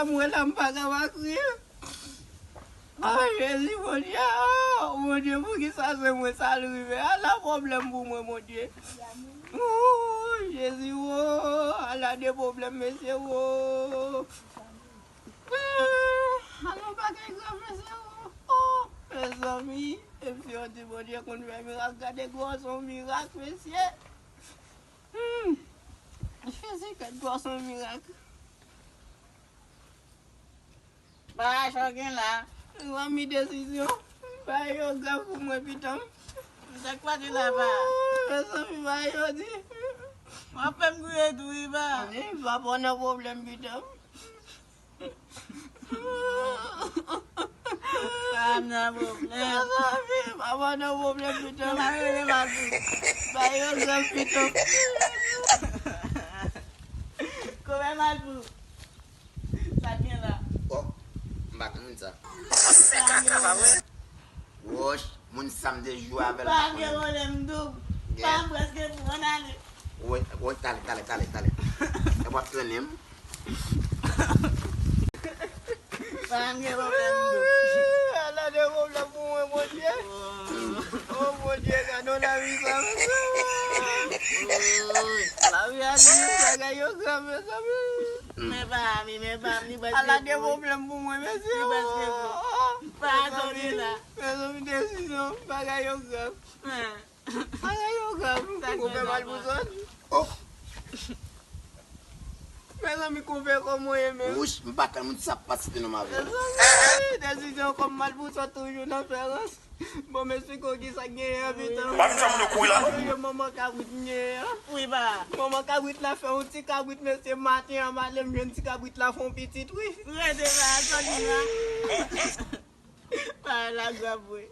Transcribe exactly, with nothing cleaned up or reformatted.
Mwen la, m pa ka pa kriye. Ah, Jezi, Bondye, ah, Bondye, poukisa se mwen sa l rive? Ala pwoblèm pou mwen, Bondye. Oh, Jezi, oh, ala de pwoblèm, mesye, oh. Ah, ala bagay grav, mesye, oh. Oh, mezanmi, e fi yo di Bondye konn fè mirak, gade gwosè mirak, mesye. Hmm. Jezi, gad gwosè mirak. Bagay sa w gen la. Mezanmi, desizyon bagay yo grav pou mwen, pitan m. Sa k pase la, pa? Oh, mezanmi, bagay yo di. W ap fè m kriye tou, wi, pa. Wi, pa pran nan pwoblèm, pitan m. Pa nan pwoblèm. Mezanmi, pa pran nan pwoblèm, pitan m. Bagay yo grav, pitan m. Kòmè Malpou. Sa k gen la? Oh, m pa konn moun sa. Woch, moun sa m te jwe avè l. Pa gen pwoblèm, m di w. Pa m prèske pou ann ale. Woy, woy, talè, talè, talè, talè. E w ap trennen m. Pa gen pwoblèm, m di w. Ala de pwoblèm pou mwen, Bondye. Oh, Bondye, gade yon lavi sa, mesye. Lavi a di bagay yo grav, mezanmi. Men pa mi, men pa mi, li prèske fou. Ala de pwoblèm pou mwen, mesye. Li prèske fou. Pa atò de la. Mezanmi, desizyon, bagay yo grav. Bagay yo grav. Konpè Malpousòt. Oh. Mezanmi, konpè, kòman w ye menm? Wouch, m pa konn moun sa ap pase nan ma vi. Mezanmi, desizyon kòm Malpousòt toujou nan fè rans. Bon, m esplike w kisa k genyen an, pitan. Pa vin fè moun yo kouri la, non. Yo manman kabrit m genyen an. Wi, ba. Manman kabrit la fè yon ti kabrit, mesye, maten an, m ale, m jwenn ti kabrit la fè yon pitit, wi. Rete la, Antonina. Bagay la grav, wi.